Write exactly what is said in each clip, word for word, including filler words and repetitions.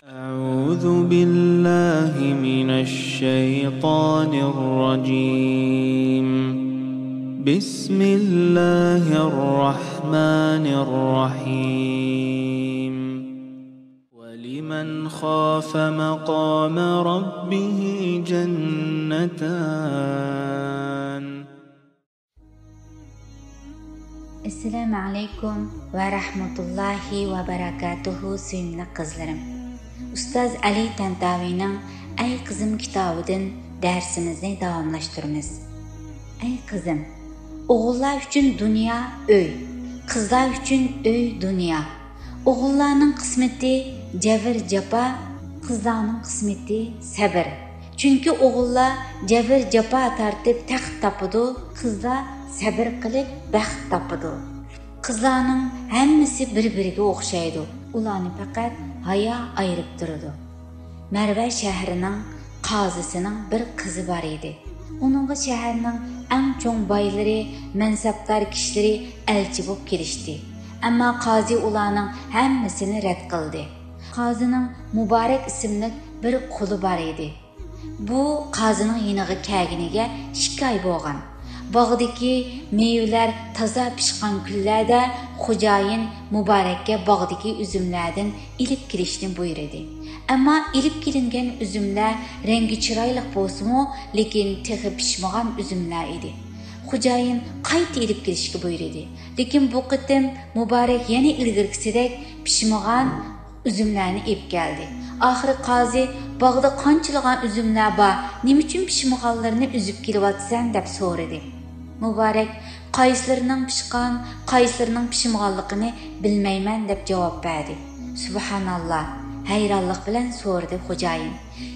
أعوذ بالله من الشيطان الرجيم. بسم الله الرحمن الرحيم. ولمن خاف مقام ربه جنتان. ئەسسالامۇ ئەلەيكۇم ۋە رەھمەتۇللاھى ۋە بەرەكاتۇھۇ، سۆيۈملۈك قىزلىرىم. ئۇستاز ئەلى تەنتاۋىنىڭ ئەي قىزىم كىتابىدىن دەرسىمىزنى داۋاملاشتۇرىمىز. ئەي قىزىم، ئوغۇللار ئۈچۈن دۇنيا ئۆي، قىزلار ئۈچۈن ئۆي دۇنيا. ئوغۇللارنىڭ قىسمىتى جەۋر جاپا، قىزلارنىڭ قىسمىتى سەبر. چۈنكى ئوغۇللار جەۋر جاپا تارتىپ تەخت تاپىدۇ، قىزلار سەبر قىلىپ بەخت تاپىدۇ. قىزلارنىڭ ھەممىسى بىر-بىرىگە ئوخشايدۇ، ئۇلارنى پەقەت ھايا ئايرىپ تۇرىدۇ. مەرۋە شەھىرىنىڭ قازىسىنىڭ بىر قىزى بار ئىدى. ئۇنىڭغا شەھەرنىڭ ئەڭ چوڭ بايلىرى، مەنسەپدار كىشىلىرى ئەلچى بولۇپ كېلىشتى. ئەمما قازى ئۇلارنىڭ ھەممىسىنى رەت قىلدى. قازىنىڭ مۇبارەك ئىسىملىك بىر قۇلى بار ئىدى. بۇ قازىنىڭ يېنىغا كەلگىنىگە ئىككى ئاي بولغان. باغدىكى مېۋىلەر تازا پىشقان كۈنلەردە خوجايىن مۇبارەككە باغدىكى ئۈزۈملەردىن ئېلىپ كېلىشنى بۇيرۇدى. ئەمما ئېلىپ كېلىنگەن ئۈزۈملەر رەڭگى چىرايلىق بولسىمۇ، لېكىن تېخى پىشمىغان ئۈزۈملەر ئىدى. خوجايىن قايتا ئېلىپ كېلىشكە بۇيرۇدى. لېكىن بۇ قېتىم مۇبارەك يەنە ئىلگىرىكىسىدەك پىشمىغان ئۈزۈملەرنى ئېلىپ كەلدى. ئاخىرى قازى، «باغدا قانچىلىغان ئۈزۈملەر بار، نېمە ئۈچۈن پىشمىغانلىرىنى ئۈزۈپ كېلىۋاتىسەن؟» دەپ سورىدى. مۇبارەك، «قايسىلىرىنىڭ پىشقان، قايسىلىرىنىڭ پىشمىغانلىقىنى بىلمەيمەن» دەپ جاۋاب بەردى. سۇبھاناللا، ھەيرانلىق بىلەن سورىدى خوجايىن.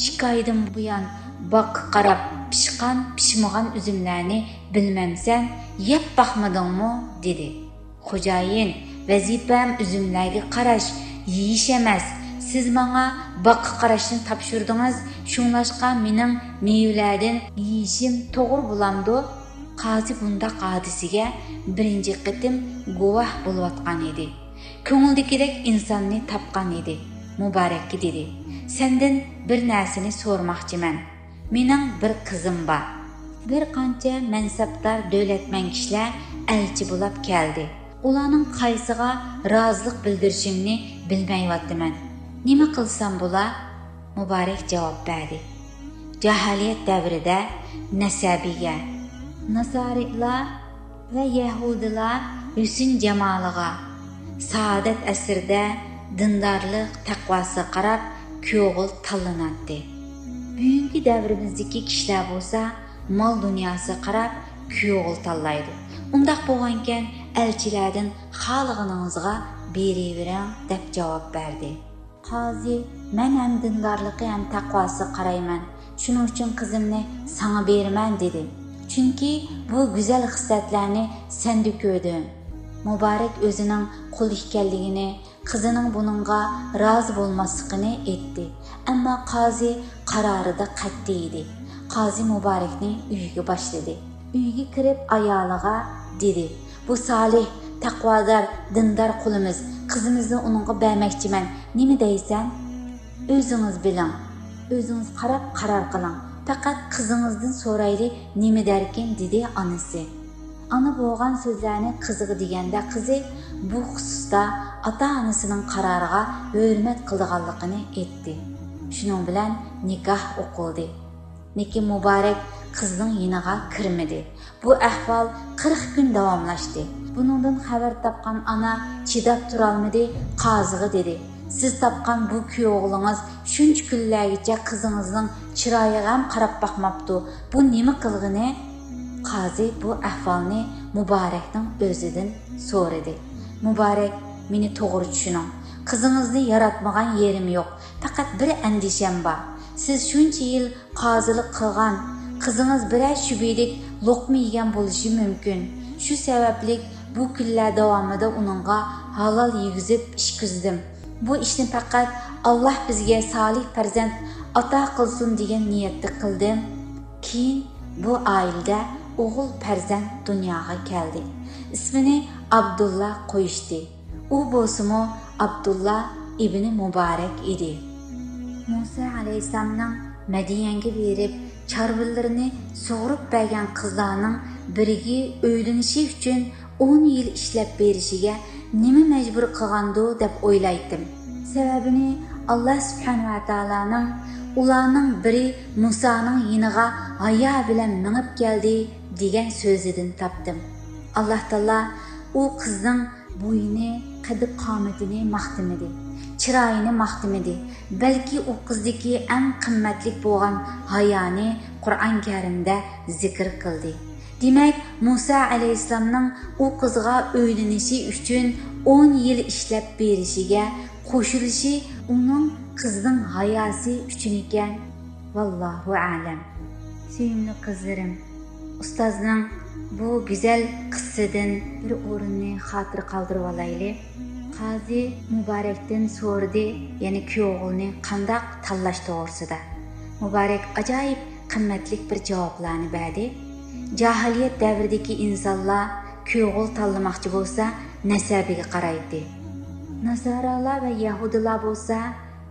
«ئىككى ئايدىن بۇيان باغقا قاراپ پىشقان، پىشمىغان ئۈزۈملەرنى بىلمەمسەن، يەپ باقمىدىڭمۇ؟» دېدى. «خوجايىن، ۋەزىپەم ئۈزۈملەرگە قاراش، يېيىش ئەمەس. سىز ماڭا باغقا قاراشنى تاپشۇردىڭىز، شۇڭلاشقا مېنىڭ مېۋىلەردىن يېيىشىم توغرا بولامدۇ؟» قازى بۇنداق ھادىسىگە بىرىنچى قېتىم گۇۋاھ بولۇۋاتقان ئىدى. كۆڭلىدىكىدەك ئىنساننى تاپقان ئىدى. مۇبارەككە دېدى، «سەندىن بىر نەرسىنى سورىماقچىمەن. مېنىڭ بىر قىزىم بار. بىر قانچە مەنسەپدار، دۆلەتمەن كىشىلەر ئەلچى بولاپ كەلدى. ئۇلارنىڭ قايسىغا رازىلىق بىلدۈرۈشۈمنى بىلمەيۋاتىمەن. نېمە قىلسام بولا؟» مۇبارەك جاۋاب بەردى، «جاھىلىيەت دەۋرىدە نەسەبىگە، ناسارىلار ۋە يەھۇدىيلار ھۆسن-جامالىغا، سائادەت ئەسرىدە دىندارلىق، تەقۋاسىغا قاراپ كۈيئوغۇل تاللىناتتى. بۈگۈنكى دەۋرىمىزدىكى كىشىلەر بولسا مال-دۇنياسىغا قاراپ كۈيئوغۇل تاللايدۇ. ئۇنداق بولغانىكەن، ئەلچىلەردىن خالىغىنىڭىزغا بېرىۋېرىڭ» دەپ جاۋاب بەردى. قازى، «مەن ھەم دىندارلىقى ھەم تەقۋاسىغا قارايمەن. شۇنىڭ ئۈچۈن قىزىمنى ساڭا بېرىمەن» دېدى. «چۈنكى بۇ گۈزەل خىسلەتلەرنى سەندە كۆردۈم.» مۇبارەك ئۆزىنىڭ قۇل ئىكەنلىكىنى، قىزىنىڭ بۇنىڭغا رازى بولماسلىقىنى ئېيتتى. ئەمما قازى قارارىدا قەتئىي ئىدى. قازى مۇبارەكنى ئۆيىگە باشلىدى. ئۆيگە كىرىپ ئايالىغا دېدى، «بۇ سالىھ، تەقۋادار، دىندار قۇلىمىز. قىزىمىزنى ئۇنىڭغا بەرمەكچىمەن. نېمە دەيسەن؟ ئۆزىڭىز بىلىڭ. ئۆزىڭىز قاراپ قارار قىلىڭ. پەقەت قىزىڭىزدىن سورايلى، نېمە دەركىن؟» دېدى ئانىسى. ئانا بولغان سۆزلەرنى قىزىغا دېگەندە، قىزى بۇ خۇسۇستا ئاتا-ئانىسىنىڭ قارارىغا ھۆرمەت قىلىدىغانلىقىنى ئېيتتى. شۇنىڭ بىلەن نىكاھ ئوقۇلدى. لېكىن مۇبارەك قىزنىڭ يېنىغا كىرمىدى. بۇ ئەھۋال قىرىق كۈن داۋاملاشتى. بۇنىڭدىن خەۋەر تاپقان ئانا چىداپ تۇرالمىدى، قازىغا دېدى، «سىز تاپقان بۇ كۈيئوغلىڭىز شۇنچە كۈنلەرگىچە قىزىڭىزنىڭ چىرايىغا ھەم قاراپ باقماپتۇ. بۇ نېمە قىلغىنى؟» قازى بۇ ئەھۋالنى مۇبارەكنىڭ ئۆزىدىن سورىدى. مۇبارەك، مېنى توغرا چۈشىنىڭ. قىزىڭىزنى ياراتمىغان يېرىم يوق. پەقەت بىر ئەندىشەم بار. سىز شۇنچە يىل قازىلىق قىلغان، قىزىڭىز بىرەر شۈبھىلىك لوقما يېگەن بولۇشى مۇمكىن. شۇ سەۋەبلىك بۇ كۈنلەر داۋامىدا ئۇنىڭغا ھالال يېگۈزۈپ ئىچكۈزدۈم. بۇ ئىشنى پەقەت ئاللاھ بىزگە سالىھ پەرزەنت ئاتا قىلسۇن دېگەن نىيەتتە قىلدىم. كېيىن بۇ ئائىلىدە ئوغۇل پەرزەنت دۇنياغا كەلدى. ئىسمىنى ئابدۇللا قويۇشتى. ئۇ بولسىمۇ ئابدۇللا ئىبنى مۇبارەك ئىدى. مۇسا ئەلەيھىسسالامنىڭ مەديەنگە بېرىپ، چارۋىلىرىنى سۇغۇرۇپ بەرگەن قىزلارنىڭ بىرىگە ئۆيلىنىشى ئۈچۈن ئون يىل ئىشلەپ بېرىشىگە نېمە مەجبۇر قىلغاندۇ دەپ ئويلايتتىم. سەۋەبىنى، ئاللا سۇبھانەھۇ ۋە تائالانىڭ، ئۇلارنىڭ بىرى مۇسانىڭ يېنىغا ھايا بىلەن مېڭىپ كەلدى دېگەن سۆزىدىن تاپتىم. ئاللا تائالا ئۇ قىزنىڭ بويىنى، قەددى-قامىتىنى ماختىمىدى، چىرايىنى ماختىمىدى، بەلكى ئۇ قىزدىكى ئەڭ قىممەتلىك بولغان ھايانى قۇرئان كەرىمدە زىكىر قىلدى. دېمەك، مۇسا ئەلەيھىسسالامنىڭ ئۇ قىزغا ئۆيلىنىشى ئۈچۈن ئون يىل ئىشلەپ بېرىشىگە قوشۇلۇشى ئۇنىڭ قىزنىڭ ھاياسى ئۈچۈن ئىكەن. ۋاللاھۇ ئەلەم. سۆيۈملۈك قىزلىرىم، ئۇستازنىڭ بۇ گۈزەل قىسسىدىن بىر ئورۇننى خاتىرە قالدۇرۇۋالايلى. قازى مۇبارەكتىن سورىدى، يەنى كۈيئوغۇلنى قانداق تاللاش توغرىسىدا. مۇبارەك ئاجايىپ قىممەتلىك بىر جاۋابلارنى بەردى. جاھىلىيەت دەۋرىدىكى ئىنسانلار كۈيئوغۇل تاللىماقچى بولسا، نەسەبىگە قارايتتى. ناسارالار ۋە يەھۇدىيلار بولسا،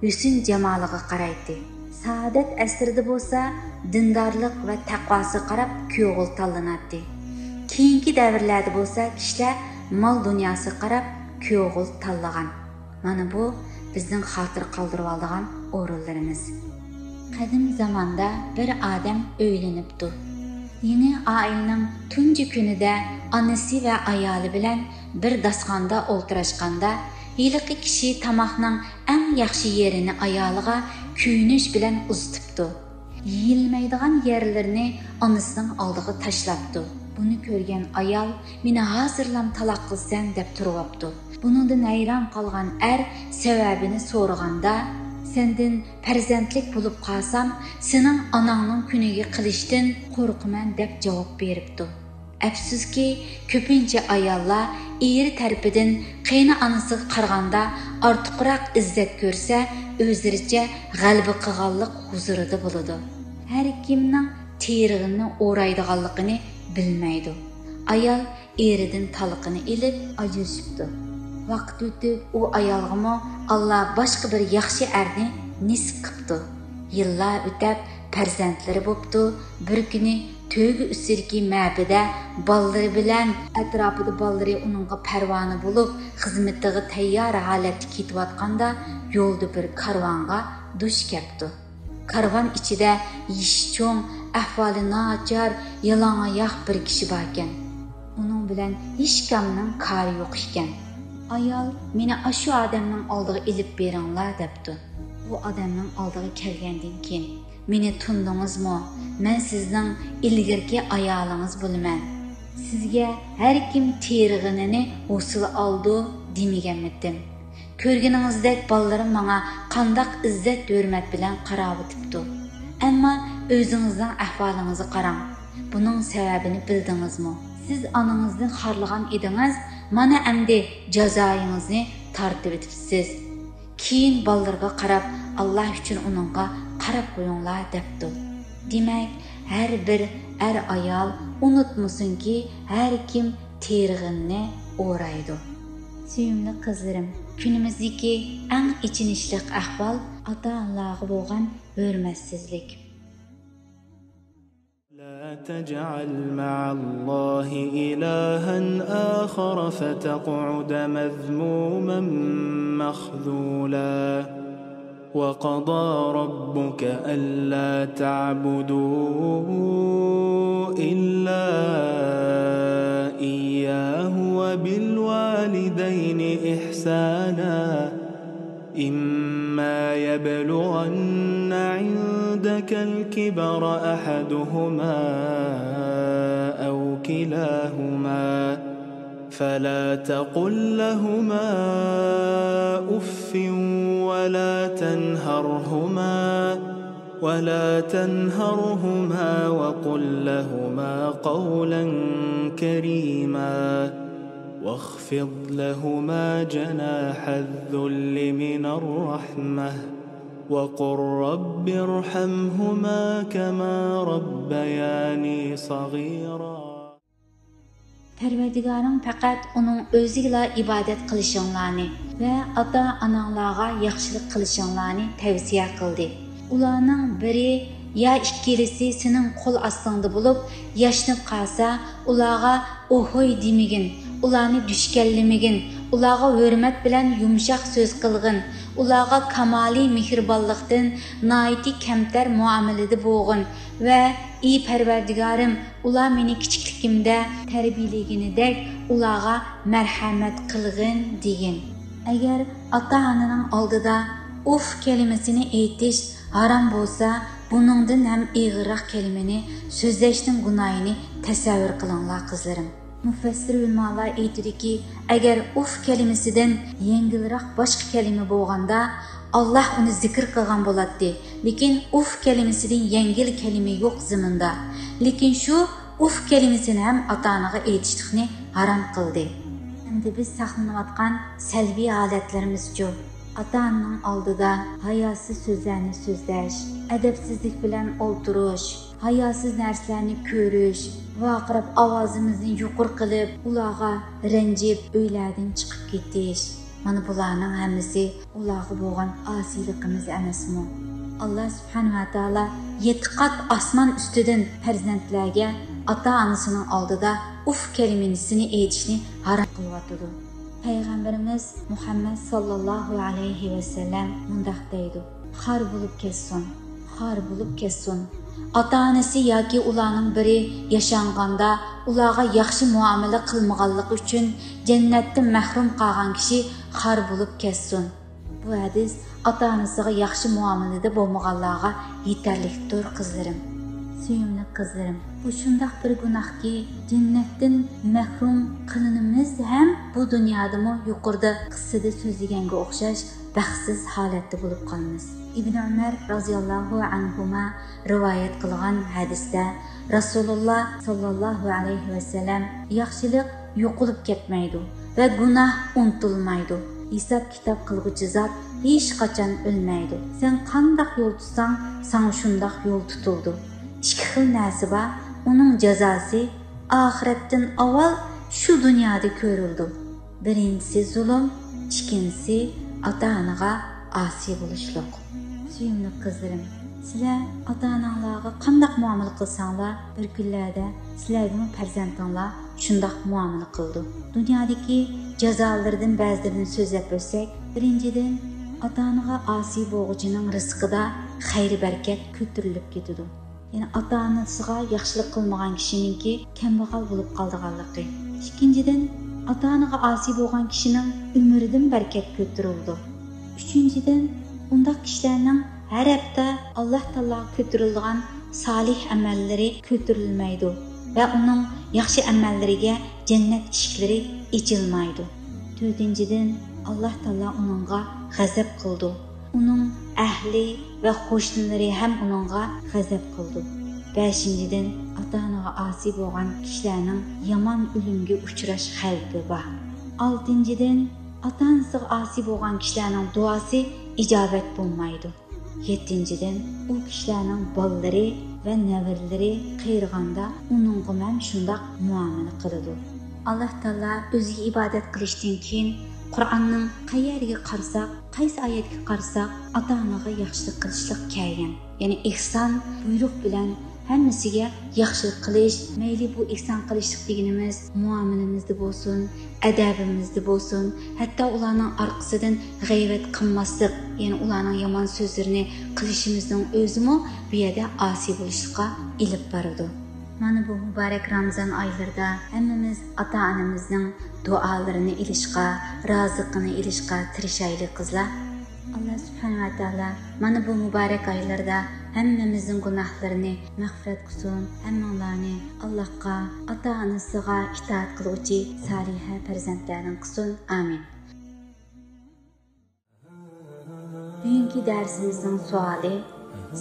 ھۆسن جامالىغا قارايتتى. سائادەت ئەسرىدە بولسا، دىندارلىق ۋە تەقۋاسىغا قاراپ كۈيئوغۇل تاللىناتتى. كېيىنكى دەۋرلەردە بولسا، كىشىلەر مال دۇنياسىغا قاراپ كۈيئوغۇل تاللىغان. مانا بۇ بىزنىڭ خاتىرە قالدۇرۇۋالىدىغان ئورۇنلىرىمىز. قەدىم زاماندا بىر ئادەم ئۆيلىنىپتۇ. يېڭى ئائىلىنىڭ تۇنجى كۈنىدە ئانىسى ۋە ئايالى بىلەن بىر داستىخاندا ئولتۇراشقاندا، ھېلىقى كىشى تاماقنىڭ ئەڭ ياخشى يېرىنى ئايالىغا كۆيۈنۈش بىلەن ئۇزىتىپتۇ. يېيىلمەيدىغان يەرلىرىنى ئانىسىنىڭ ئالدىغا تاشلاپتۇ. بۇنى كۆرگەن ئايال، «مېنى ھازىرلام تالاق قىلىسەن» دەپ تۇرۇۋاپتۇ. بۇنىڭدىن ھەيران قالغان ئەر سەۋەبىنى سورىغاندا، «سەندىن پەرزەنتلىك بولۇپ قالسام، سېنىڭ ئاناڭنىڭ كۈنىگە قىلىشتىن قورقىمەن» دەپ جاۋاب بېرىپتۇ. ئەپسۇسكى، كۆپىنچە ئاياللار ئېرى تەرىپىدىن قېيىنئانىسىغا قارىغاندا ئارتۇقراق ئىززەت كۆرسە، ئۆزلىرىچە غەلىبە قىلغانلىق ھۇزۇرىدا بولىدۇ. ھەر كىمنىڭ تېرىغىنىنى ئورايدىغانلىقىنى بىلمەيدۇ. ئايال ئېرىدىن تالىقىنى ئېلىپ ئاجرىشىپتۇ. ۋاقىت ئۆتۈپ، ئۇ ئايالغىمۇ ئاللا باشقا بىر ياخشى ئەرنى نېسىپ قىپتۇ. يىللار ئۆتەپ، پەرزەنتلىرى بوپتۇ. بىر كۈنى تۆگە ئۈستىدىكى مەپىدە بالىلىرى بىلەن، ئەتراپىدا بالىلىرى ئۇنىڭغا پەرۋانە بولۇپ، خىزمىتىغا تەييار ھالەتتە كېتىۋاتقاندا، يولدا بىر كارۋانغا دۇچ كەپتۇ. كارۋان ئىچىدە يېشى چوڭ، ئەھۋالى ناچار، يالاڭاياق بىر كىشى باركەن. ئۇنىڭ بىلەن ھېچكامنىڭ كارى يوق ئىكەن. ئايال، «مېنى ئاشۇ ئادەمنىڭ ئالدىغا ئېلىپ بېرىڭلار» دەپتۇ. بۇ ئادەمنىڭ ئالدىغا كەلگەندىن كېيىن، «مېنى تونۇدىڭىزمۇ؟ مەن سىزنىڭ ئىلگىرىكى ئايالىڭىز بولىمەن. سىزگە ھەر كىم تېرىغىنىنى ھوسۇل ئالىدۇ دېمىگەنمىدىم؟ كۆرگىنىڭىزدەك، بالىلىرىم ماڭا قانداق ئىززەت-ھۆرمەت بىلەن قاراۋېتىپتۇ. ئەمما ئۆزىڭىزنىڭ ئەھۋالىڭىزغا قاراڭ. بۇنىڭ سەۋەبىنى بىلدىڭىزمۇ؟ سىز ئانىڭىزنى خارلىغان ئىدىڭىز، مانا ئەمدى جازايىڭىزنى تارتىۋېتىپسىز. كېيىن بالىلىرىغا قاراپ، ئاللا ئۈچۈن ئۇنىڭغا قاراپ قويۇڭلار» دەپتۇ. دېمەك، ھەر بىر ئەر-ئايال ئۇنتۇمىسۇنكى، ھەر كىم تېرىغىنىنى ئورايدۇ. سۆيۈملۈك قىزلىرىم، كۈنىمىزدىكى ئەڭ ئېچىنىشلىق ئەھۋال ئاتا-ئانىلارغا بولغان ھۆرمەتسىزلىك. لا تجعل مع الله إلها آخر فتقعد مذموما مخذولا. وقضى ربك ألا تعبدوا إلا إياه وبالوالدين إحسانا. إما يبلغن عندك الكبر أحدهما أو كلاهما فلا تقل لهما أف ولا تنهرهما، ولا تنهرهما وقل لهما قولا كريما. واخفض لهما جناح الذل من الرحمة، وقل رب ارحمهما كما ربياني صغيرا. پەرۋەردىگارىڭ پەقەت ئۇنىڭ ئۆزىگىلا ئىبادەت قىلىشىڭلارنى ۋە ئاتا-ئاناڭلارغا ياخشىلىق قىلىشىڭلارنى تەۋسىيە قىلدى. ئۇلارنىڭ بىرى يا ئىككىلىسى سېنىڭ قول ئاستىڭدا بولۇپ، ياشىنىپ قالسا، ئۇلارغا ئوھوي دېمىگىن، ئۇلارنى دۈشكەنلىمىگىن، ئۇلارغا ھۆرمەت بىلەن يۇمشاق سۆز قىلغىن، ئۇلارغا كامالىي مېھرىبانلىقتىن ناھايىتى كەمتەر مۇئامىلىدە بولغىن ۋە ئى پەرۋەردىگارىم، ئۇلار مېنى كىچىكلىكىمدە تەربىيەلىگىنىدەك ئۇلارغا مەرھەمەت قىلغىن دېگىن. ئەگەر ئاتا-ئانىنىڭ ئالدىدا ئۇف كەلىمىسىنى ئېيتىش ھارام بولسا، بۇنىڭدىن ھەم ئېغىرراق كەلىمىنى سۆزلەشنىڭ گۇناھىنى تەسەۋۋۇر قىلىڭلار، قىزلىرىم. مۇفەسسىر ئۆلىمالار ئېيتىدۇكى، ئەگەر ئۇف كەلىمىسىدىن يەڭگىلرەك باشقا كەلىمە بولغاندا، ئاللاھ ئۇنى زىكىر قىلغان بولاتتى. لېكىن ئۇف كەلىمىسىدىن يەڭگىل كەلىمە يوق زېمىندا. لېكىن شۇ ئۇف كەلىمىسىنى ھەم ئاتا-ئانىغا ئېيتىشلىقنى ھارام قىلدى. ئەمدى بىز ساقلىنىۋاتقان سەلبىي ھالەتلىرىمىزچۇ؟ ئاتا-ئانىنىڭ ئالدىدا ھاياسىز سۆزلەرنى سۆزلەش، ئەدەپسىزلىك بىلەن ئولتۇرۇش، ھاياسىز نەرسىلەرنى كۆرۈش، ۋارقىراپ ئاۋازىمىزنى يۇقىرى قىلىپ، ئۇلارغا رەنجىپ، ئۆيلەردىن چىقىپ كېتىش. مانا بۇلارنىڭ ھەممىسى ئۇلارغا بولغان ئاسىيلىقىمىز ئەمەسمۇ؟ ئاللا سۇبھانەھۇ ۋە تائالا يەتتە قات ئاسمان ئۈستىدىن پەرزەنتلەرگە ئاتا-ئانىسىنىڭ ئالدىدا ئۇف كەلىمىسىنى ئېيتىشنى ھارام قىلىۋاتىدۇ. پەيغەمبىرىمىز مۇھەممەد ساللاللاھۇ ئەلەيھى ۋەسەللەم مۇنداق دەيدۇ: «خار بولۇپ كەتسۇن، خار بولۇپ كەتسۇن.» ئاتا-ئانىسى ياكى ئۇلارنىڭ بىرى ياشانغاندا ئۇلارغا ياخشى مۇئامىلە قىلمىغانلىقى ئۈچۈن جەننەتتىن مەھرۇم قالغان كىشى خار بولۇپ كەتسۇن. بۇ ھەدىس ئاتا-ئانىسىغا ياخشى مۇئامىلىدە بولمىغانلارغا يېتەرلىكتۇر، قىزلىرىم. سۆيۈملۈك قىزلىرىم، بۇ شۇنداق بىر گۇناھكى، جەننەتتىن مەھرۇم قىلىنىمىز ھەم بۇ دۇنيادىمۇ يۇقىرىدا قىسسىدە سۆزلىگەنگە ئوخشاش بەختسىز ھالەتتە بولۇپ قالىمىز. ئىبن ئۆمەر رازىياللاھۇ ئەنھۇما رىۋايەت قىلغان ھەدىستە رەسۇلۇللا ساللاللاھۇ ئەلەيھى ۋەسەللەم: «ياخشىلىق يوقىلىپ كەتمەيدۇ ۋە گۇناھ ئۇنتۇلمايدۇ. ھېساب-كىتاب قىلغۇچى زات ھېچقاچان ئۆلمەيدۇ. سەن قانداق يول تۇتساڭ، ساڭا شۇنداق يول تۇتۇلىدۇ. ئىككى خىل نەرسە بار، ئۇنىڭ جازاسى ئاخىرەتتىن ئاۋۋال شۇ دۇنيادا كۆرۈلىدۇ. بىرىنچىسى زۇلۇم، ئىككىنچىسى ئاتا-ئانىغا ئاسىي بولۇشلۇق.» سۆيۈملۈك قىزلىرىم، سىلەر ئاتا-ئاناڭلارغا قانداق مۇئامىلە قىلساڭلار، بىر كۈنلەردە سىلەرگىمۇ پەرزەنتىڭلار شۇنداق مۇئامىلە قىلىدۇ. دۇنيادىكى جازالىرىدىن بەزىلىرىنى سۆزلەپ ئۆتسەك، بىرىنچىدىن، ئاتا-ئانىغا ئاسىي بولغۇچىنىڭ رىزقىدا خەير-بەرىكەت كۆتۈرۈلۈپ كېتىدۇ. يەنى ئاتا-ئانىسىغا ياخشىلىق قىلمىغان كىشىنىڭكى كەمبەغەل بولۇپ قالىدىغانلىقى. ئىككىنچىدىن، ئاتا-ئانىغا ئاسىي بولغان كىشىنىڭ ئۆمرىدىن بەرىكەت كۆتۈرۈلىدۇ. ئۈچىنچىدىن، ئۇنداق كىشىلەرنىڭ ھەر ھەپتە ئاللاھ تائالاغا كۆتۈرۈلىدىغان سالىھ ئەمەللىرى كۆتۈرۈلمەيدۇ ۋە ئۇنىڭ ياخشى ئەمەللىرىگە جەننەت ئىشىكلىرى ئېچىلمايدۇ. تۆتىنچىدىن، ئاللاھ تائالا ئۇنىڭغا غەزەپ قىلىدۇ. ئۇنىڭ ئەھلى ۋە قوشنىلىرى ھەم ئۇنىڭغا غەزەپ قىلىدۇ. بەشىنچىدىن، ئاتا-ئانىغا ئاسىي بولغان كىشىلەرنىڭ يامان ئۆلۈمگە ئۇچراش خەۋپى بار. ئالتىنچىدىن، ئاتا-ئانىسىغا ئاسىي بولغان كىشىلەرنىڭ دۇئاسى ئىجابەت بولمايدۇ. يەتتىنچىدىن، ئۇ كىشىلەرنىڭ بالىلىرى ۋە نەۋرىلىرى قېرىغاندا ئۇنىڭغىمۇ ھەم شۇنداق مۇئامىلە قىلىدۇ. ئاللاھ تائالا ئۆزىگە ئىبادەت قىلىشتىن كېيىن قۇرئاننىڭ قەيەرگە قارىساق، قايسى ئايەتكە قارىساق، ئاتا-ئانىغا ياخشىلىق قىلىشلىق كەلگەن. يەنى ئېھسان بۇيرۇق بىلەن ھەممىسىگە ياخشىلىق قىلىش، مەيلى بۇ ئېھسان قىلىشلىق دېگىنىمىز مۇئامىلىمىزدە بولسۇن، ئەدەبىمىزدە بولسۇن، ھەتتا ئۇلارنىڭ ئارقىسىدىن غەيۋەت قىلماسلىق، يەنى ئۇلارنىڭ يامان سۆزلىرىنى قىلىشىمىزنىڭ ئۆزىمۇ بۇ يەردە ئاسىي بولۇشلۇققا ئېلىپ بارىدۇ. مانا بۇ مۇبارەك رامىزان ئايلىرىدا ھەممىمىز ئاتا-ئانىمىزنىڭ دۇئالىرىنى ئېلىشقا، رازىقىنى ئېلىشقا تىرىشايلى، قىزلار. ئاللا سۇبھانەھۇ ۋە تائالا مانا بۇ مۇبارەك ئايلاردا ھەممىمىزنىڭ گۇناھلىرىنى مەغپىرەت قىلسۇن، ھەممىڭلارنى ئاللاھقا، ئاتا-ئانىسىغا ئىتائەت قىلغۇچى سالىھە پەرزەنتلەردىن قىلسۇن. ئامىن. بۈگۈنكى دەرسىمىزنىڭ سوئالى،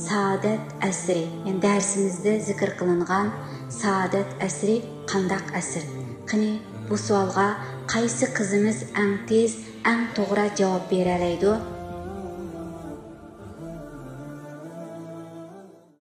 سائادەت ئەسىرى، يەنى دەرسىمىزدە زىكىر قىلىنغان سائادەت ئەسىرى قانداق ئەسىر؟ قېنى، بۇ سوئالغا قايسى قىزىمىز ئەڭ تېز، ئەڭ توغرا جاۋاب بېرەلەيدۇ؟